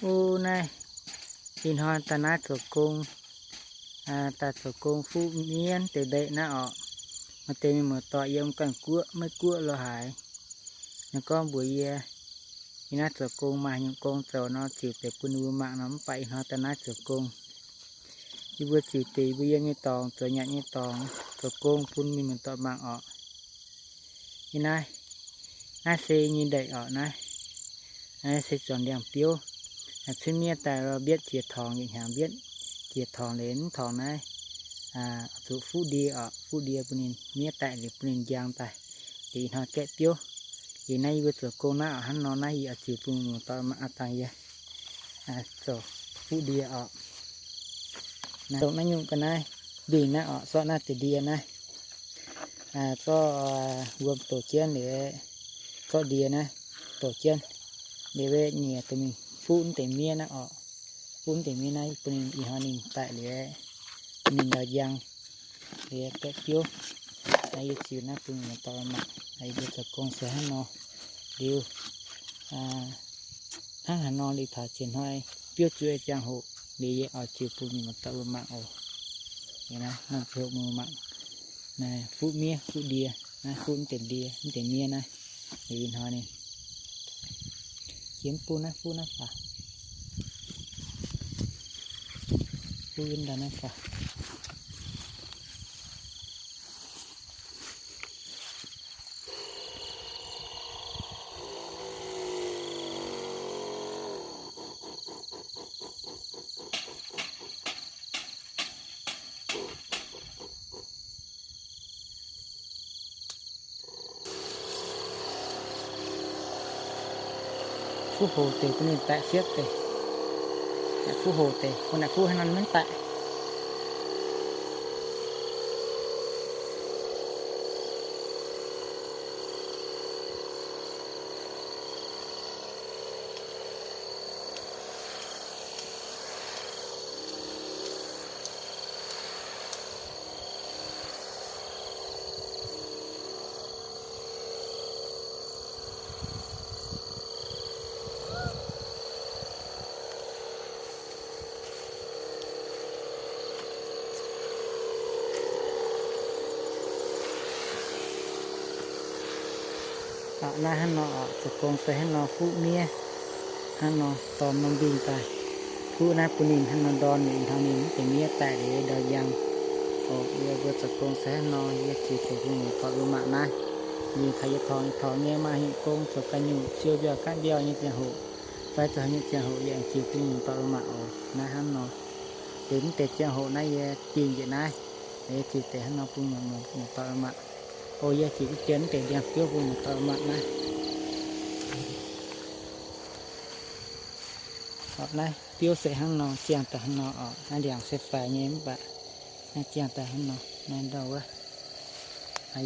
O, naaiv ih hnoi daaih naaiv zoux gong, daaih zoux gong fuqv miev deix mbeqc naaiv orqc. Maaih deix mienh muoz-doic yiem ganh guoqv, Meiv Guoqv lo haaix, ninh gorngv mbuox yie, yie naaiv zoux gong maaih nyungc gong zoux nor, ziux deix bun ninh mbuo mangc nor, mv baac ih hnoi daaih naaiv zoux gong. Yie mbuo ziux deix yie mbuo yiem nyei dorngx, zoux nyanc nyei dorngx, zoux gong bun mienh muoz-doic mangc orqc. Yie naaiv, naaiv se nyei ndeic orqc naaiv. Naaiv se zuangx ndiangx-biouv. Cuotv miev daaih lorz mbietv jiex torngx, yietc hnyangx mbietv jiex torngx liuz mv torngx naaiv, zuqc fuqv ndie orqc, fuqv ndie bun ninh miev daaih liuz bun ninh njang daaih, liuz ih hnoi gaeqv biouv. Liuz naaiv yie mbuo zoux gong naaiv orqc, hnangv nor naaiv yie oix ziux bun muoz-doic mangc, aa dangh yie zoux fuqv ndie orqc. Dongh naaiv nyungc ga'naaiv mbingh naaiv orqc, zorqv naaiv deix ndie naaiv, zorqv wuom doqc jienv liuz, zorqv ndie naaiv doqc jienv liuz, weic nyiec deix mingh fuqv deix miev naaiv orqc. Fuqv deix miev naaiv bun ninh ih hnoi ninh daaih liuz, ninh ndau njang liuz gaeqv biouv. Yie ziux naaiv bun muoz-doic mangc, yie mbuo zoux gong se hnangv nor. Liuz hnangv haaix nor liuz taux ziex hnoi biouv zuov ziangh hoc liuz yie oix ziux bun mienh muoz-doic mbuo mangc oc. Naaiv norm ziangh hoc mbuo mangc, fuqv miev fuqv ndie, naaiv fuqv mv deix ndie mv deix miev naaiv. Liuz ih hnoi ninh jiex mv bung naaiv fuqv naaiv faaux, fuqv yiem ndau naaiv faaux. Fuqv hoc deix bun ninh daix siepv deix. Fuqv hoc deix, bun naaic fuqv haaix nor maiv daix. Naaiv hnangv nor oc, zoux gong se hnangv nor fuqv miev, hnangv nor dorn norm mbing daaih. Fuqv naaiv bun ninh hnangv nor ndorn, ninh hnangv ninh mv deix miev daaih liuz ndau njang. Oc, yie mbuo zoux gong se hnangv nor, yie ziux deix bun muoz-doic mbuo mangc naaiv. Ninh caux yie torngx, torngx nyei maaih nyungc gong zoux ganh nyungc, siou mbiauh gaatv mbiauh nyei ziangh hoc, fai zoux haaix nyungc ziangh hoc yie aengx ziux bun muoz-doic mbuo mangc oc. Naaiv hnangv nor. Liuz mv deix ziangh hoc naaiv yie dingh njiec naaiv, yie ziux deix hnangv nor bun muoz-doic mbuo mangc. O, yie ziux duqv jienv mv deix ndiangx-biouv bun muoz-doic mbuo mangc naaiv. Orqc, naaiv biouv se hnangv nor, ziangh daaih hnangv nor oc. Naaiv ndiangx se faix nyei mv baac naaiv ziangh daaih hnangv nor, naaiv ndau wuov.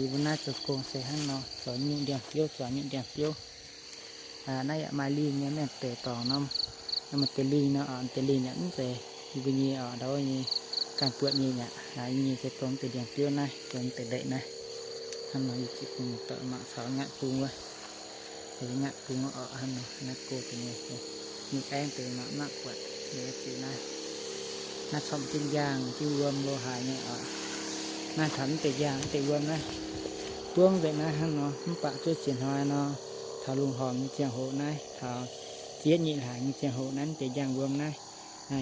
Yie mbuo naaiv zoux gong se hnangv nor, zoux nyungc ndiangx-biouv, zoux nyungc ndiangx-biouv. Naaiv yaac maaih lingh nyei, mienh deix dorngc norm, maaih deix lingh nor, deix lingh yaac mv zeiz yie mbuo nyei oc, ndau wuov nyei, ganh buatc nyei aqv. Yie nyei se dongh deix ndiangx-biouv naaiv, dongh deix ndeic naaiv. Hnangv nor yie ziux bun muoz-doic mangc, caux ngaatv bung wuov. Ngaatv bung wuov oc, hnangv nor naaiv go deix nyei, nyungc aengv deix mangc mangc buatc nyei ziux naaiv. Naaiv corc mv deix njang, mv deix wuom lo haaix nyei oc. Naaiv taux mv deix njang mv deix wuom naaiv, buangv nzengc naaiv hnangv nor, mv baac zuov ziex hnoi nor, taux lungh horngc nyei ziangh hoc naaiv, taux ziex nyeic hlaax nyei ziangh hoc naaiv mv deix njang wuom naaiv,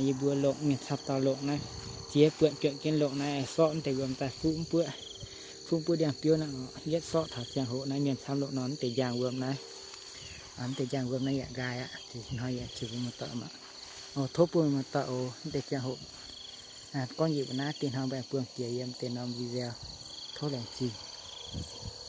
yie mbuo longc, mienh camv dauh longc naaiv, ziex buonc juangc jienv longc naaiv, sortv mv deix wuom daaih fuqv mv buoqv, fuqv mv buoqv ndiangx-biouv naaiv oc. Yietv sortv taux ziangh hoc naaiv mienh camv longc nor mv deix njang wuom naaiv. Mv deix njang wuom naaiv yaac nqaai aqv. Ih hnoi yaac ziux bun muoz-doic mangc. Tov bun muoz-doic oc, mv deix ziangh hoc gorngv njiec mbuo naaiv, dinh hnoi mbuo aengx buangh jiex yiem deix norm video. Tov laengz zingh.